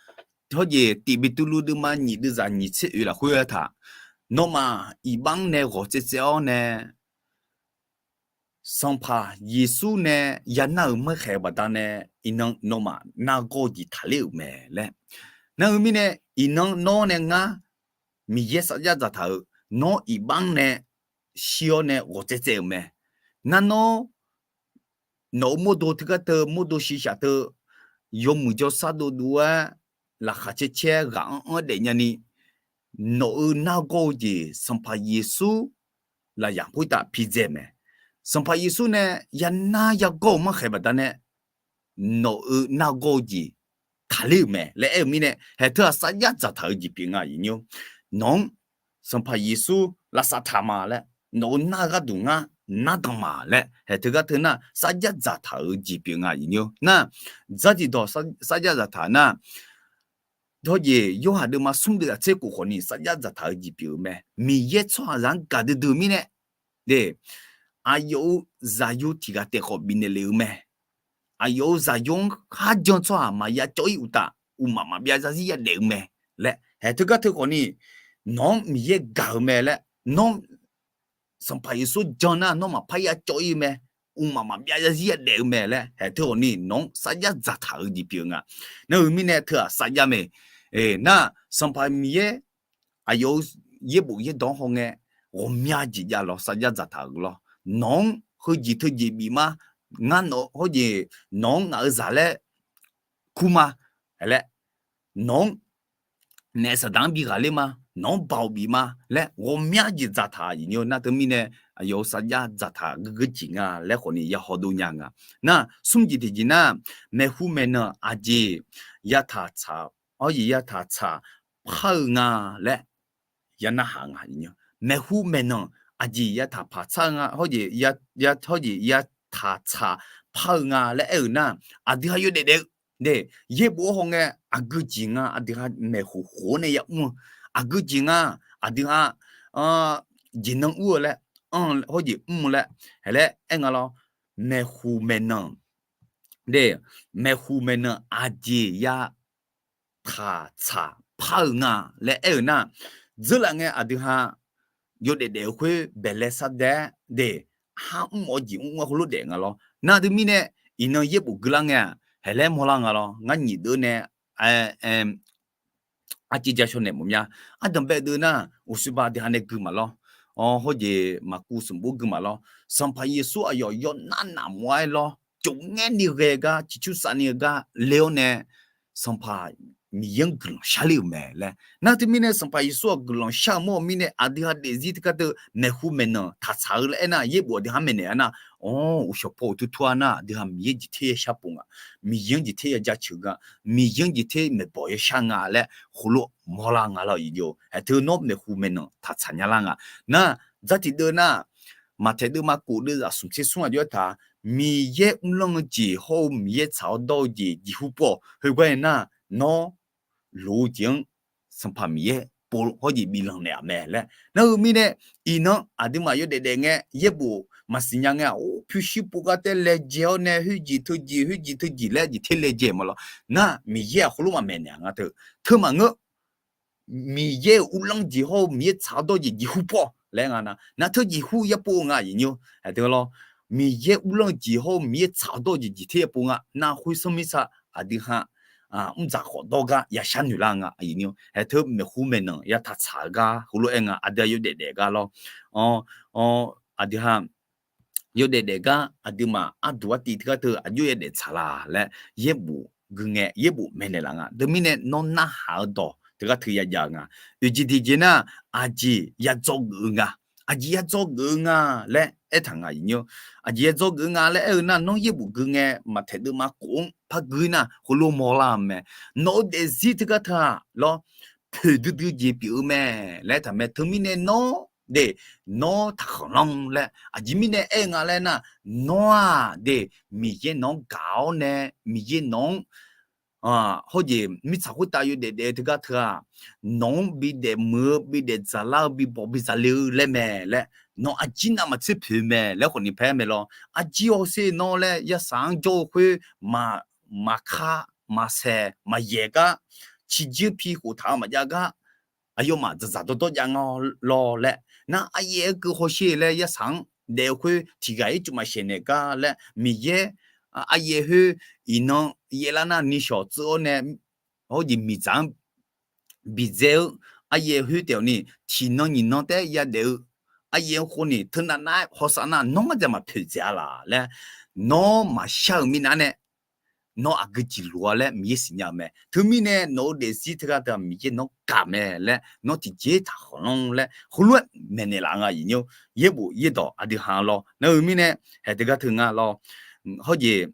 hawjeq Tiqbeqtuvluv deuvma nyiq deuvzaq nyiq tser oeq lafkhoer aertaq, nawmaf iqbax-anr nae ghawq tsaev tsaev-awr nae, Sanqpaq Yeqsur nae ya nar-euq maerkhaeq-eu baqdanae, iqnan nawmaf nargawr-eu jeq taqler-euq mae laer. Nar-eu mirnae, iqnan nawr nae ngar Miqyaer sarjax dzaqtaq-euq, nawr iqbax-anr nae shir-awr nae ghawq tsaev tsaev-euq mae. Nar nawr nawq-euq mawrdo teugar teu, mawrdo shiqshaq teu, yawmuiq jawrshar dovduv-aer laqkhaq caer caer-aer ghaq anr anr-aer daefnya ni, nawq-euq nargawr-eu jeq Sanqpaq Yeqsur lafyaq khoertav pidzae mae. Sanqpaq Yeqsur nae yanar yagawr-euq markhaeq baqdanae, nawq-euq nargawr-eu jeq taqler-euq mae laer aer-eu mirnae, haeq teu-aq sarjax dzaqtaq-eu jeq pyeuf nga, aqyuif nymr. Nawq-anr Sanqpaq Yeqsur lavsav taq ma laer, nawq-euq nar-eu gharduq ngar nardanq ma laer, haeq teu gar teu nar sarjax dzaqtaq-eu jeq pyeuf nga, aqyuif nymr. Nar, dzartiqdawq sarjax dzaqtaq nar, hawjeq Yorhaq deuvma smr deuv aqtser khof khawfni sarjax dzaqtaq-eu jeq pyeuf-eu mae. Miqyaer tsawrhaqzaq-anr gaqdui dui-eu mirnae, de, aqyawf-euq zaqyo tiq ghaq taef khawf bifnaeq lef-eu mae. Aqyawf-euq zaqyo-anr kharjan tsawrhaq maqya cawv-ir uqtaf, uqmaf maqbyav zarzir yadaef-eu mae laer, haeq teu gar teu khawfni, nawq-anr Miqyaer gaq-eu mae laer, nawr Sanqpaq Yeqsur jan nar nawr maqpar ya cawv-ir-eu mae, uqmaf maqbyav zarzir yadaef-eu mae laer, haeq teu khawfni nawq-anr sarjax dzaqtaq-eu jeq pyeuf nga. Nar-eu mirnae teu-aq sarjax mae. Nar, Sanqpaq Miqyaer aqyawf-euq yaerbof yaerdawq-anr hawngae, ghawqmya jeq jav lawr sarjax dzaqtaq-euq lawr. Nawq-anr heujeq teujeq bif ma, ngar nawq hawjeq, nawq-anr ngaq-euq zaq laer kur ma laer, nawq-anr naef saqdaq-anr bi ghaqler ma, nawq-anr baoq bif ma laer ghawqmya jeq dzaqtaq, aqyuif nymr. Nar teumirnae aqyawf-euq sarjax dzaqtaq geujeq nga laer khawfni ya hawdov nya nga. Nar, smr jeq tiqjeq nar, maeqhu maeqnan aqjeq yataq tsaq, hawjeq yataq tsaq par-eu nga laer ya narhaq nga. Maeqhu maeqnan aqjeq yataq paq tsar-eu nga, hawjeq, hawjeq yataq tsaq par-eu nga laer aer-euq nar, aqdui ha yawdaef daef-eu, de, yaerbof-anr hawngae aqgeu jeq nga aqdui ha maeqhu khof-awr nae ya mr-eu, aqgeu jeq nga aqdui ha jeqnan ur-eu laer, anr hawjeq mr-eu laer, haeq laer aer nga lawr. Maeqhu maeqnan, de, maeqhu maeqnan aqjeq ya taq tsaq par-eu nga laer aer-euq nar, dzeurlaf ngae aqdui ha yawdaef daef-eu khoer baeqlae sardaer de, har mr-awr jeq mr-aer heulof daef nga lawr. Nar teumirnae iqnan yaerbof gui lar ngae-aq, haeq laer mawrlar nga lawr. Ngar nyiq deuv nae arciv ja shaw naeq mawf mya. Ardanq bae deuv nar, uqshoe ba aqdui ha nae gui maqlawr. Hawjeq maqkuv sanqbof gui maqlawr. Sanqpaq Yeqsur aqyawf yawnar naf mawf-aer lawr, cofngaer ni ghae gar, ciqcur sav ni-eu gar le-awr nae, Sanqpaq Miqyaer-anr guiqlanq sharler-euq mae laer. Nar teumirnae Sanqpaq Yeqsur-aq guiqlanq shar-eu mawr-eu mirnae, aqdui ha daefzir teugar teu maeqhu maeqnan taq tsaq-eu laer aernar, yaerbof aqdui ha-anr maeqnaeq-a nar, awr, uqshawq paw uqtur tur-a nar, aqdui ha Miqyaer jeq ter ya shar pov nga, Miqyaer-anr jeq ter ya jaceuq nga, Miqyaer-anr jeq ter maeqbawq ya shar nga laer heulof mawrlar nga lawr, iqjeq-or. Haeq teu nawr maeqhu maeqnan taq tsaq nya lar nga. Nar, dzartiq deuv nar, Maqtaeq deuvma kof deuvzaq smq tser smr aqjox-aer taq, Miqyaer mrlanr-eu jeq hawr-eu Miqyaer tsaq-awr dawr-eu jeq jeqhu pov-awq. Heugar aernar, nawr loq-eu jeq-anr Sanqpaq Miqyaer pov hawr jeq biflanq naeq-aq mae laer. Nar-eu mirnae, iqnan aqduimaf yawdaef daef ngae yaerbof maqsiq nya ngae-aq, or, pyurshuir pov gar taer laejae-awr nae khoerjeq teujeq khoerjeq teujeq laer jeq ter laejae ma lawr. Nar Miqyaer-aq heulof maqmaeq naeq-a nga teu. Teu maqngeur. Miqyaer-euq uvlanr jeq hawr-eu Miqyaer tsaq-awr dawr jeq jeqhu pov laer nga nar, nar teu jeqhu ya pov nga, iqnyir-or. Aqdui lawr, Miqyaer uvlanr jeq hawr-eu Miqyaer tsaq-awr dawr jeq jeq ter ya pov nga. Nar khoer sanr mirtsa aqdui ha mrdzaq khawf dawr gar ya shar noeq lar nga, iqnyir-or. Haeq teu maeqhu maeqnan ya taq tsaq-eu gar heulof-aer nga, aqdui ha yawdaef daef gar lawr. Aqdui ha yawdaef daef gar aqduimaf arduq artiv teugar teu aqjox ya daef tsaq la laer yaerbof gui ngae yaerbof maeqnaeq laf nga. Teumirnae nawr narhaq-eu dawq teugar teu ya jav-eu nga. Oeq jeq tiqjeq nar, aqjeq ya dzawgeuf-eu nga. Aqjeq ya dzawgeuf-eu nga laer aertaq nga, iqnyir-or. Aqjeq ya dzawgeuf-eu nga laer aer-eu nar, nawr yaerbof gui ngae Maqtaeq deuvma kof-anr par gui nar heulof mawrlar-eu mae. Nawq-eu daefzir teugar teu-aq lawr, poeqdui dui jeq pyeuf-eu mae laer aertaq mae. Teumirnae nawr de, nawr taqkhanq lanr laer aqjeq mirnae aer-eu nga laer nar, nawr-aq de, Miqyaer nawq-anr gaq-awr nae, Miqyaer nawq-anr hawjeq mirtsaq khoertav yawdaef daef-eu teugar teu-aq, nawq-anr bidaef muiq-eu, bidaef dzaqlar-eu, bibawq bidzaq le-eu laer mae laer, nawq aqjir navmaqtser poeq mae laer khawfni paer mae lawr. Aqjir hawsher nawr laer yarsaq-anr jawr-eu khoer maqkar maqsaeq maqyaeq gar, ciqjir pi khoftaq-eu maqjav gar, aqyawfmaf dzaqdzaq dawrdawr jav nga lawr laer. Nar aqyaef-eu keuv hawsher laer yarsaq-anr daef-eu khoer tiqghaq-ir tsuf maqsaeq naeq gar laer, Miqyaer aqyaef khoer iqnan yaerlar nar nishawq tseuv-awr nae hawjeq miqdzaq-anr bidzae-eu, aqyaef khoer taef-awq ni tiqnan nyiqnan taef-aer yadaef-eu, aqyaef-eu khawfni teunav nav-aer hawsav nar nawr ngar dzaq maqpoeq dzaeq-a laf laer, nawr maqshar-euq minav nae nawr aqgeu jeq loq-a laer Miqyaer siqnya-eu mae. Teumirnae nawq-eu daefzir teughaq teughaq Miqyaer nawr gaq mae laer nawr tiqjeq taqkhanq lanr laer heulof-aer maeqnaeq laf nga iqnymr. Yaerbof yaerdawq aqdui ha lawr. Nar-eu mirnae haeq teugar teu nga lawr. Hawjeq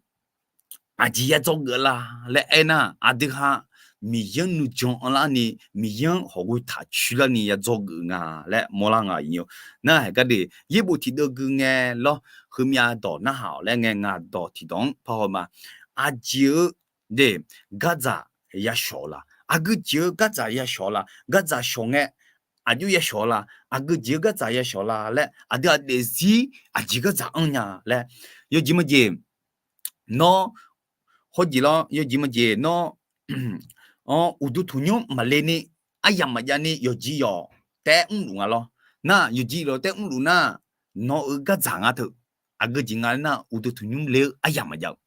aqjeq ya dzawgeuf la laer aernar, aqdui ha Miqyaer-anr nuijan anrlarni, Miqyaer-anr hawqghoe taq coerlarni ya dzawgeuf nga laer mawrlar nga iqnymr. Nar haeq gar de, yaerbof tiqdeuv gui ngae lawr, heumyav dawq narhaq-awq laer ngae ngaq dawq tiqdawq-anr parhaw ma. Aqjeq-eu de, gardzaq yashawq la, aqgeu jeq-eu gardzaq yashawq la, gardzaq shawq ngae aqjox yashawq la, aqgeu jeq-eu gardzaq yashawq la laer aqdui-aq daefzir aqjeq gardzaq anr nya laer. Yawjeq majeq nawr, hawjeq lawr, yawjeq majeq nawr, anr uqduq tanqnymr maqle ni, aryamq maqjav ni yawqjeq yawq taef-aer mrluf nga lawr. Nar yawqjeq yawq taef-aer mrluf nar, nawq-eu gardzaq nga teu, aqgeu jeq nga nar uqduq tanqnymr le-eu aryamq maqjav-eu.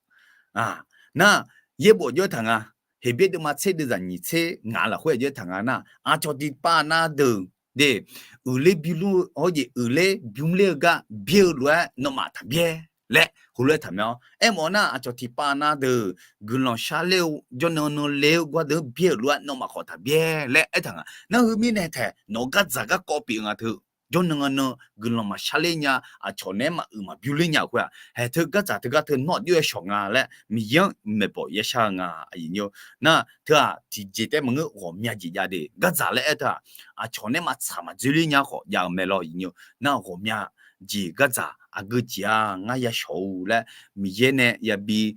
Nar yaerbof jawr taq nga, Heqbyaer deuvma tser deuvzaq nyiq tser ngaq lafkhoer jawr taq nga nar, aqcawq tiqpav nav deuq de, uiqler bymr luf-eu hawjeq uiqler bymr ler-eu gar byaer-eu lof-aer nawmaf taq byaer laer heulof-aer taq mae-awr. Aermawf nar aqcawq tiqpav nav deuq guiqlanq sharler-eu jawrnan nan le-eu gardeuq-anr byaer-euq lof-aer nawmaf khawf taq byaer laer aertaq nga. Nar heu mirnae taeq nawq-eu gardzaq garkawv pyeuf nga teu, jawrnan nan guiqlanq maqsharler nya, aqcawq naeq-aer maquiq maqbymr ler nya khoer-aq, haeq teu gardzaq teugar teu nawr aqjox yashawq nga laer Miqyaer-anr maeqbawq yashar-eu nga iqnymr. Nar teu-aq tiqjeq taef maqngeur ghawqmya jeq jav de, gardzaq laer aer teu-aq, aqcawq naeq-aer maqtsaq maqdzoerler nya khawf jav-eu mae lawr iqnymr. Nar ghawqmya jeq gardzaq aqgeu jeq-a ngar yashawq-eu laer Miqyaer nae yabi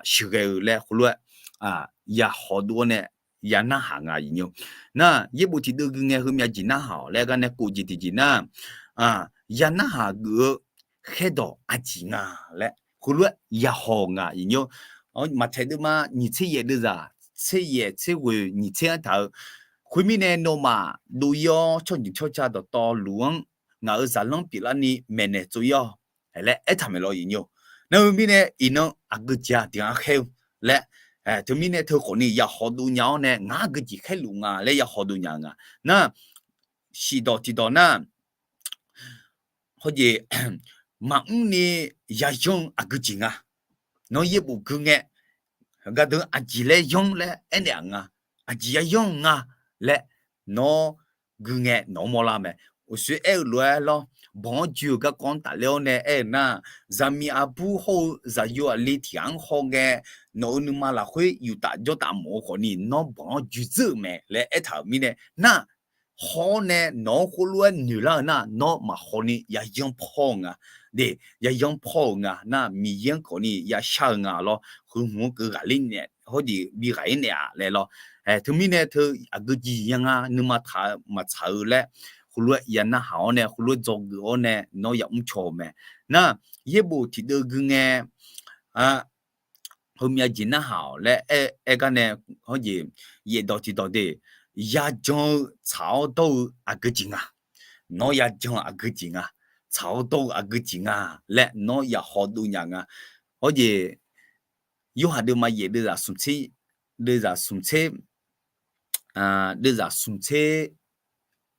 sheuqghae-eu laer heulof-aer ya hawdov-awr nae ya narhaq nga iqnymr. Nar yaerbof tiqdeuv gui ngae heumyav jeq narhaq-awq laer gar nae kov jeq tiqjeq nar, ya narhaq geuf-eu khaerdawq aqjeq nga laer heulof-aer ya haw nga iqnymr. Maqtaeq deuvma nyiq tser yaef deuvzaq tser yaef tser ghoeq nyiq tser-anr taq-eu, khoermirnae nawmaf dov-ir-awr tsawrjeuq tsawrca dawqtawvluf-anr ngaq-euq zaqlanr pyeuflarni maeqnaeq tsov-ir-awq laer aertaq maeq lawr iqnymr. Nar heu mirnae iqnan aqgeu jeq-aq tiq ghaq khaer-eu laer, teumirnae teu khawfni ya hawdov nya-awr nae ngar aqgeu jeq khaerluf nga laer ya hawdov nya-eu nga. Nar shiqdawq tiqdawq nar, hawjeq maqmr ni yayanr-eu aqgeu jeq nga. Nawr yaerbof gui ngae gardeuq aqjeq laer yanr laer aernaeq-aq nga, aqjeq yayanr-eu nga laer nawr gui ngae nawq-anr mawrlar mae. Uqshoe aer-eu lof-aer lawr, banq-anr joe-euq garkawv-anr tafler-awr nae aer-eu nar, zaqmiq aqbur hawr-eu zaqyo aqli tiq ghaq-anr haw ngae, nawq-euq nuima lafkhoer yuf taf jawr taf mawf-eu khawfni nawr banq-anr joe dzeur-euq mae laer aertaq-euq mirnae nar, haw-awr nae nawq-anr khoerlof-aer noeqlar-eu nar, nawr maqhaw ni yayanr paw-eu nga. De, yayanr paw-euq nga nar, Miqyaer-anr khawfni yashar-eu nga lawr, heu hmq-anr keuv ghaqler naeq hawrjeq bi ghaq-ir naeq-aq laer lawr. Teumirnae teu aqgeu jeq ya nga nuima taq-eu maqtsaq-eu laer heulof-aer ya narhaq-awr nae heulof-aer dzawgeuf-awr nae nawr ya mrcaw-eu mae. Nar yaerbof tiqdeuv gui ngae heumyav jeq narhaq-awq laer aer gar nae hawrjeq yaef dawq tiqdawq de, yajan-eu tsaq-awr dawr-eu aqgeu jeq nga. Nawr yajan-eu aqgeu jeq nga, tsaq-awr dawr-eu aqgeu jeq nga laer nawr ya hawdov nya nga. Hawrjeq Yorhaq deuvma yaef deuvzaq smq tser, deuvzaq smq tser, deuvzaq smq tser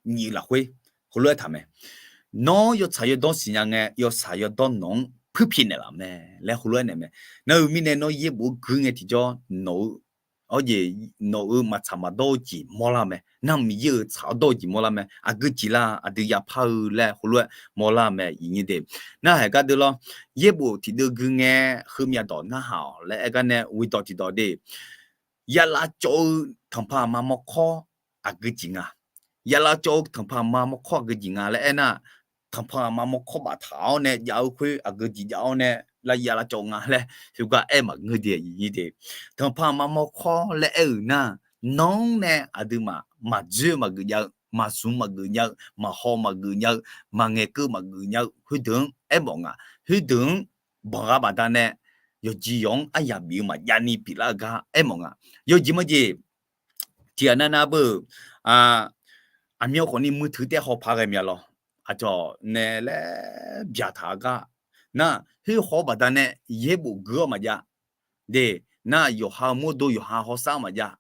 nyiq-eu lafkhoer heulof-aer taq mae. Nawr yawtsaq yawdawr siqnya ngae, yawtsaq yawdawr nawq-anr puirpyeuf naeqlaf mae laer heulof-aer naeq mae. Nar-eu mirnae nawr yaerbof-anr gui ngae tiqjawr nawq-eu, hawrjeq nawq-euq maqtsaq maqdawr-eu jeq mawrlar mae. Nar Miqyaer-euq tsaq-awr dawr-eu jeq mawrlar mae. Aqgeu jeq lar aqdui yapar-eu laer heulof-aer mawrlar mae iqnyir de. Narhaq gar deuv lawr, yaerbof tiqdeuv gui ngae heumyav dawq narhaq-awq laer aer gar nae ghoe dawq tiqdawq de. Yavlav cawv-eu tanqpanq aqma mawrkawr aqgeu jeq nga. Yavlav cawv-eu tanqpanq aqma mawrkawr aqgeu jeq nga laer aernar, tanqpanq aqma mawrkawr baftaq-awr nae jav-eu khoer aqgeu jeq jav-awr nae lav yavlav cawv nga laer heugar aer maqngeur de iqnyir de. Tanqpanq aqma mawrkawr laer aer-euq nar, nawr nae aqduimaf maqdzoer maqgeuf jav-eu, maqzmq maqgeuf nya-eu, maqhaw maqgeuf nya-eu, maqngaeq keuv maqgeuf nya-eu khoerdeuq-anr aermawf nga. Khoerdeuq-anr banqgha baqdanae yawqjeq yawq-anr aryaq bif-eu maqjav ni pyeuflar-eu gar aermawf nga. Yawjeq mawjeq tiqghaq nav nav beu, aqmyan khawfni muiq teuq taef haw paq ghae mya lawr. Aqcawq nae laer byaqtaq-eu gar nar, khoer haw-eu baqdanae yaerbof gui-awr maqjav. De, nar yawqha-eu mawrdo yawqha hawsar maqjav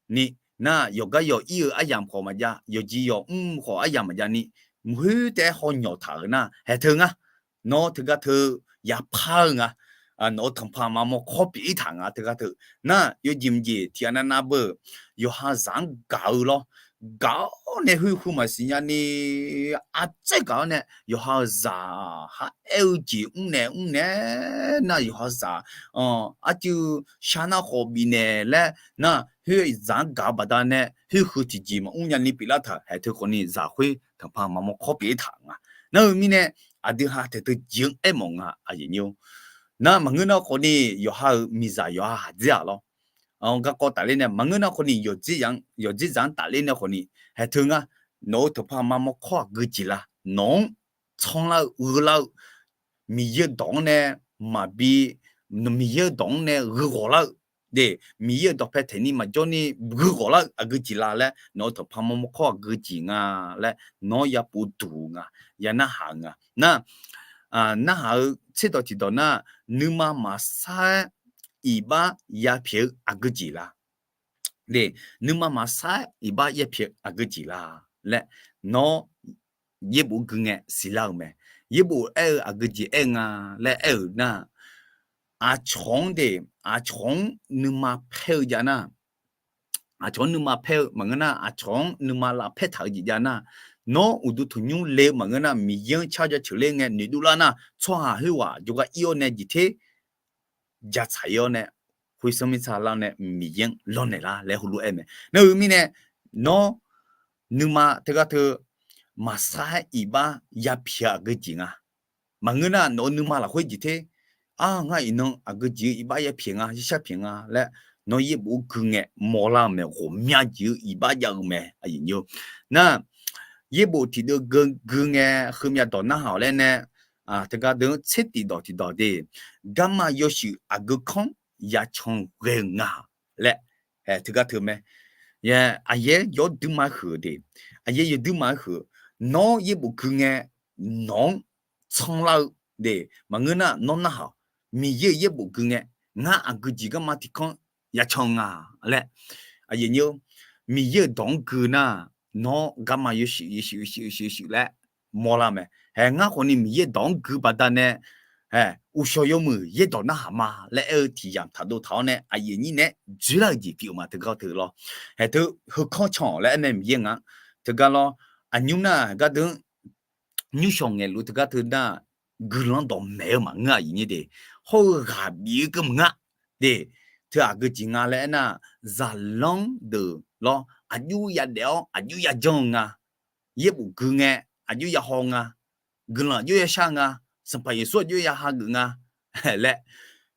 ni, nar yawqgar yawq ir-eu aryamq khawf maqjav, yawqjeq yawq mr khawf aryamq maqjav ni, mq khoer taef-aer haw nyawq taq-euq nar haeq teu ngar, nawr teugar teu yapar-eu nga. nawq-eu tanqpanq maqmawr kawr pyeuf-ir taq nga teugar teu. Nar yawjeq mqjeq tiqghaq navnav beu, yawqha zaq-anr gaq-eu lawr. Gaq-awr nae hoer heu maqsiq nyani, aqtsaer gaq-awr nae yawqha-euq zaq kharaer-eu jeq mrnaeq mrnaeq nar yawqha zaq arcuiv shar nar khawf bifnaeq laer nar khoer zaq-anr gaq-eu baqdanae khoer heu tiqjeq maqmr nyani pyeuflar taq. Haeq teu khawfni zaq khoer tanqpanq maqmawr kawr pyeuf-ir taq nga. Nar-eu mirnae aqdui ha taeq teu jeq-anr aermawf nga aqyuif nyir-or. Nar maqngeur nar khawfni yawqha-euq miqzaq yawqha haqdzer-aq lawr. Garkawv tafler nae maqngeur nar khawfni yawqdzer zaq-anr tafler nae khawfni haeq teu ngar nawq-eu tanqpanq maqmawr kawr aqgeu jeq la, nawq-anr tsanrlar-eu gheurlar-eu Miqyaer-eu dawq-anr nae maqbi, Miqyaer-eu dawq-anr nae gheu ghawq lar-eu, de, Miqyaer-euq dawqpae taeqni maqjawr ni gheu ghawq lar-eu aqgeu jeq la laer nawq-eu tanqpanq maqmawr kawr aqgeu jeq nga laer nawr yapov duq nga, ya narhaq-eu nga. Nar, narhaq-eu tserdawq tiqdawq nar, nuima maqsar-aer iqbax yapyaeq-eu aqgeu jeq la. De, nuima maqsar-aer iqbax yapyaeq-eu aqgeu jeq la laer nawr yaerbof gui ngae siqlar-euq mae. Yaerbof aer-eu aqgeu jeq aer-eu nga laer aer-euq nar, aqcawq-anr de, aqcawq-anr nuima paer-eu jav nar, aqcawq-anr nuima paer-eu maqngeur nar, aqcawq-anr nuima lavpaer taq-eu jeq jav nar, nawr uqduq tanqnymr le-eu maqngeur nar, Miqyaer-anr car jaceuq ler ngae noeqdov lar nar, tsawrhaq khoerghaq jawrgar ir-awr nae jeqter jatsaq-ir-awr nae, khoer sanr mirtsa lar-awr nae Miqyaer-anr lawrnaeq lar laer heulof-aer mae. Nar-eu mirnae, nawr nuima teugar teu maqsar-aer iqbax yapyaeq-eu aqgeu jeq nga. Maqngeur nar nawq-eu nuima lafkhoer jeqter, a, ngar iqnan aqgeu jeq-eu iqbax yapyaeq nga, yarshar pyaeq nga laer nawr yaerbof-anr gui ngae mawrlar-eu mae. Ghawqmya jeq-eu iqbax jav-eu mae aqyuif nyir-or. Nar, yaerbof tiqdeuv gui ngae heumyav dawq narhaq-awq laer nae, teugar deuq-anr tser tiqdawq tiqdawq de, garma yawshuif aqgeu kanr yacan ghae-eu nga laer, teugar teu mae. Aqyaer yawduima huiq de, aqyaer yawduima huiq, nawr yaerbof gui ngae nawq-anr tsanrlar-eu de, maqngeur nar nawr narhaq-awq. Miqyaer-euq yaerbof gui ngae, ngar aqgeu jeq garma tiqkanr yacan nga laer, aqyuif nyir-or, Miqyaer-euq dawq-anr gui nar, nawr garma yawshuif yawshuif yawshuif yawshuif laer mawrlar mae. Hae ngar khawfni Miqyaer-euq dawq-anr gui baqdanae, hae, uqshawq yawmuiq yaerdawq narhaq ma laer aer-eu tiq yamq taq dov taq-awr nae aqyuif aqnyir nae-aer dzoerlar-eu jeq pyeuf-eu ma teugar teu lawr. Hae teu heukanr can-awq laer aer mae Miqyaer ngaq-anr teugar lawr. Aqnymr nar gardeuq-anr nymrshawq ngaeqluf teugar teu nar, guiqlanq dawqmaeq-eu maqngeur aqyuif nyir de, hawr-eu ghaq bif-eu keuv maqnga de. Teu aqgeu jeq nga laer aernar, zaqlanr deuq lawr aqjox yadaef-awr aqjox yajanr-eu nga. Yaerbof gui ngae aqjox yahaw nga. Guiqlanq aqjox yashar nga. Sanqpaq Yeqsur aqjox yahageuf nga laer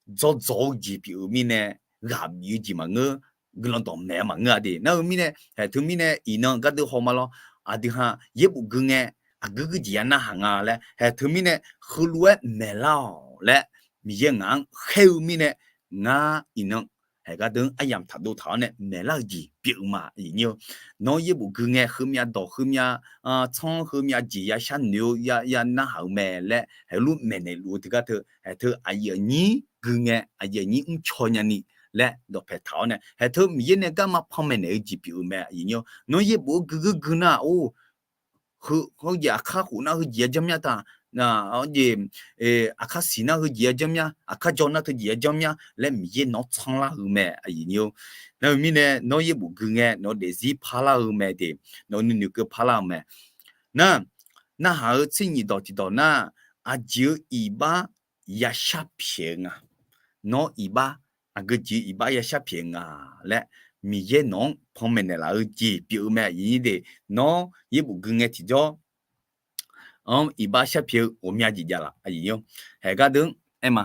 dzawrdzawq-eu jeq pyeuf-eu mirnae, ghaq bif-eu jeq maqngeur, guiqlanq dawqmaeq-eu maqngeur-a de. Nar-eu mirnae, haeq teu mirnae iqnan gardeuv haw ma lawr. Aqdui ha yaerbof gui ngae, aqgeu gui jeq ya narhaq nga laer, haeq teu mirnae heulof-aer maeqlar-awq laer, Miqyaer ngaq-anr khaer-eu mirnae, ngar iqnan haeq gardeuv-anr aryamq taq dov taq-awr nae maeqlar-eu jeq pyeuf-eu ma. Nawr yaerbof gui ngae heumyav dawq heumyav tsanr heumyav jeq ya sharnoeq-eu ya narhaq-eu mae laer, haeq luf maeqnaeq luf-eu teugar teu, haeq teu aqyuif aqnyir gui ngae aqyuif aqnyir mrcaw nyani laer dawqpaeq taq-awr nae, haeq teu Miqyaer nae garma panmaeq naeq-eu jeq pyeuf-eu mae. Nawr yaerbof-eu gui gui gui nar-or, heu, heujeq aqkar khof nar heujeq ya janr mya ta, jeq, aqkar siq nar heujeq ya janr mya, aqkar jawr nar teujeq ya janr mya laer Miqyaer nawq-anr tsanrlar-eu mae. Nar-eu mirnae nawr yaerbof gui ngae nawq-eu daefzir parlar-eu mae de, nawq-eu nuinoeq keuv parlar-eu mae. Nar, narhaq-eu tser nyiq dawq tiqdawq nar, aqjeq-eu iqbax ya shar pyaeq-eu nga. Nawr iqbax, aqgeu jeq iqbax ya shar pyaeq nga laer Miqyaer nawq-anr panmaeq naeqlaf-eu jeq pyeuf-eu mae. Nawr yaerbof gui ngae tiqjawr anr iqbax shar pyaeq-eu ghawqmya jeq javlaf. Haeq gardeuv-anr aer ma,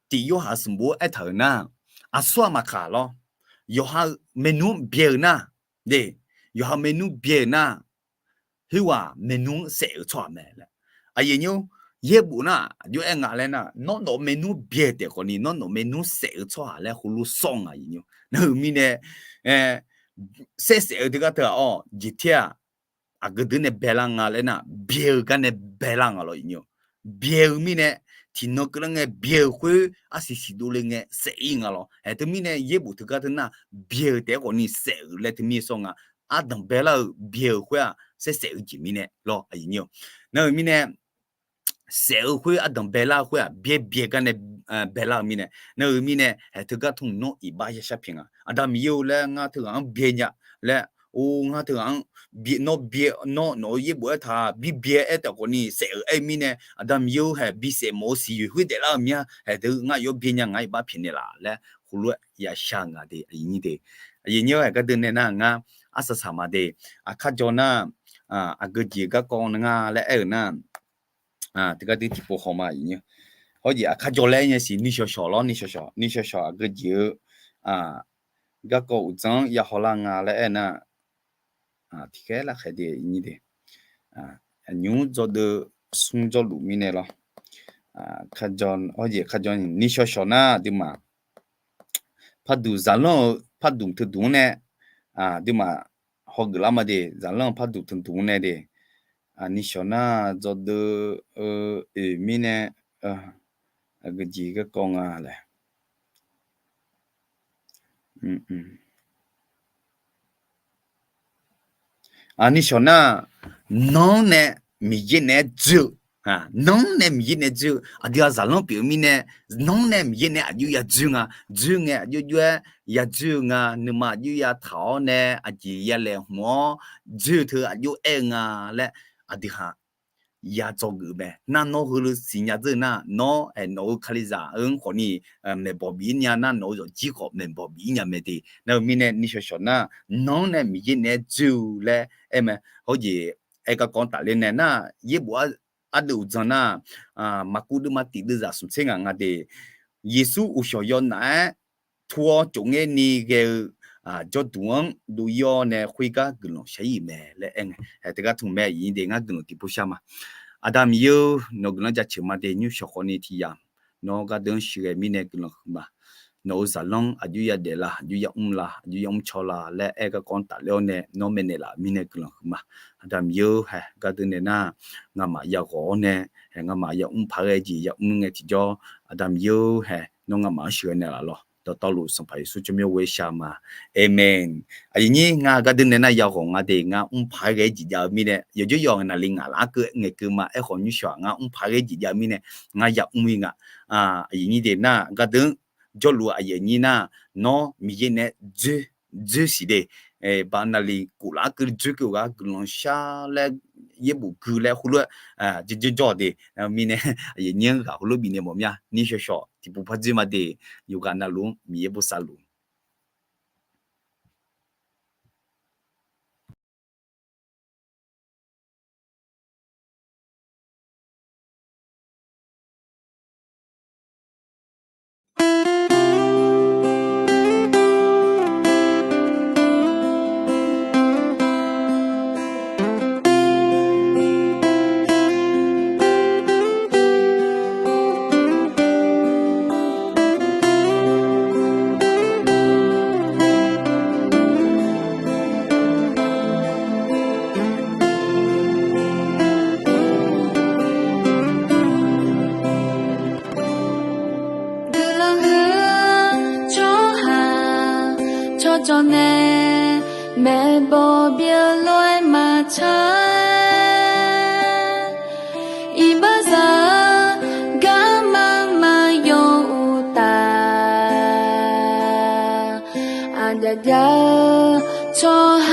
Tiq Yorhaq smq bof-aer aertaq-euq nar, aqsur aqmaq kaq lawr, yawqha-eu maernmr byae-euq nar, de, yawqha-eu maernmr byae-euq nar, khoerghaq maernmr saef-eu tsawrhaq mae laer. Aqyuif aqnyir-or, yaerbof nar aqjox aer nga laer nar, nawr nawq-eu maernmr byae-eu taef khawfni nawr nawq-eu maernmr saef-eu tsawrhaq laer heulof sawr nga. Nar-eu mirnae, saer saef-eu teugar teu-aq, awr, jeq ter-aq, aqgeu deuq nae baelar nga laer nar, byae-eu gar nae baelar nga lawr. Byae-eu mirnae, tiqnan keuvlar ngae byae-eu khoer arsiq siqdov le ngae saef-ir nga lawr. Haeq teumirnae yaerbof teugar teu nar, byae-eu taef-aer khawfni saef-euq laer teumir sawr nga. Ardanq baelar-eu byae-eu khoer-aq saer saef-eu jeq mirnae lawr. Nar-eu mirnae, saef-eu khoer ardanq baelar-eu khoer-aq, byaer byae gar nae baelar-eu mirnae, nar-eu mirnae haeq teugar tmq nawr iqbax yashar pyaeq nga. Aqda Miqyaer-eu laer ngar teughaq-anr byae nya laer, or ngar teughaq-anr nawr byae, nawr nawq-eu yaerbof aertaq bi byae aer taef khawfni saef-euq aer-eu mirnae, Aqda Miqyaer-eu haeq bisaef mawf-eu siqyoeq khoer daeflar-eu mir-a, haeq teu ngar yawr byae nya, ngaq iqbax pyaeqnaeq laf laer heulof-aer yashar-eu nga de, aqyuif aqnyir de. Aqyuif aqnyir-eu haeq gardeuv nae nar ngar arsaq saq ma de. Aqkar jawr nar, aqgeu jeq-eu garkawv nga laer aer-euq nar, teugar dui tiqpov haw ma aqyuif aqnyir. Hawjeq aqkar jawr laer aer nya siq, nuishawq shawq lawr, nuishawq shawq, nuishawq shawq aqgeu jeq-eu garkawv uqdzan-anr ya hawlar nga laer aer nar, tiqkhaer lafkhaeq de aqyuif aqnyir de. Aqnymr dzawrdeuv smr jawrluf mirnae lawr. Hawjeq aqkar jawr nuishawq shawq nar aqduimaf parduq zaqlanr-eu parduq teuduq-anr nae, aqduimaf hawgeuf lar ma de, zaqlanr-eu parduq teuduq-anr nae de. Nuishawq nar dzawrdeuv-eu oeq mirnae, aqgeu jeq garkawv nga laer. Nuishawq nar, nanr nae Miqyaer naeq-aer dzoer-eu, nanr nae Miqyaer naeq-aer dzoer-eu, aqdui-aq zaqlanr pyeuf-eu mirnae, nanr nae Miqyaer nae aqjox ya dzoer nga. Dzoer ngae aqjox jox-aer ya dzoer-eu nga. Nuima aqjox ya taq-awr nae aqjeq ya laeqhmq-awr dzoer-eu teu aqjox aer-eu nga laer, aqdui haq ya dzawgeuf mae. Nar nawr heulof siqnya dzeur nar, nawr aer nawq-eu Kalizaq-anr khawfni maeqbawq bif-ir nya nar, nawq-eu zawqjir khawf maeqbawq bif-ir nya mae de. Nar-eu mirnae nuishawq shawq nar, nanr nae Miqyaer naeq-aer dzoer-eu laer aer mae. Hawjeq aer garkawv-anr tafler nae nar, yaerbof ardeuv uqdzan nar, Maqkuv deuvma tiq deuvzaq smq tser ngaq nga de. Yeqsur uqshawq yawnaf-aer tur-awr tsofngaer ni ghae-eu jawrduq-anr dov-ir-awr nae khoergar guiqlanq shar-ir-euq mae laer aer ngae, haeq teugar tmq mae aqyuif aqnyir de. Ngar guiqlanq tiqpov shar ma. Aqda Miqyaer-or, nawq-eu guiqlanq jaceuq ma de. Nymrshawq khawfni tiq yamq nawr gardeuv-anr shir ghae mirnae guiqlanq huiq ma. Nawq-eu zaqlanr aqjox ya daef la, aqjox ya mr la, aqjox ya mr caw la laer aer garkawv-anr tafler-awr nae nawr maeqnaeq laf-euq mirnae guiqlanq huiq ma. Aqda Miqyaer-or, haeq gardeuv nae nar, ngamaf ya ghawq-awr nae, haeq ngamaf ya mr paq-aer ghae jeq ya mr ngae tiqjawr, Aqda Miqyaer-or, haeq nawr ngamaf-anr shir ghae naeq laf lawq. Dawqtawvluf Sanqpaq Yeqsur tsawrmyanr ghoer shar ma. Aqmeq. Aqyuif aqnyir, ngar gardeuv nae nar ya ghawq nga de. Ngar mr paq-aer ghae-aer jeq jav-eu mirnae, yawqjawr yawq ngaq naqli ngaq laf-aer keuv ngaeqkeuv ma. Aerkhawf nymrshawq-aq ngar mr paq-aer ghae-aer jeq jav-eu mirnae, ngar ya mr-ir nga. Aqyuif aqnyir de nar, gardeuv jawrluf aqyuif aqnyir nar, nawr Miqyaer naeq-aer dzoer siq de. Baqnaqliq kof laf-aer keuv dzoer keuv-eu ghaq guiqlanq shar laer, yaerbof gui laer heulof-aer jawrjawr de. Mirnae aqyuif aqnyir-anr ghaq heulof bifnaeq mawf mya. Nymrshawq shawq tiqpov par dzoer ma de. Yawqghaq navluf-anr Miqyaer bosav luf. Guiqlanq huiq-eu tsawrhaq tsawrjawq nae maeqbawq bif-eu lof-aer maqtsaq-aer, iqbaxzaq-eu garma maqyaw uqtaf, aqjaf jav-eu tsawrhaq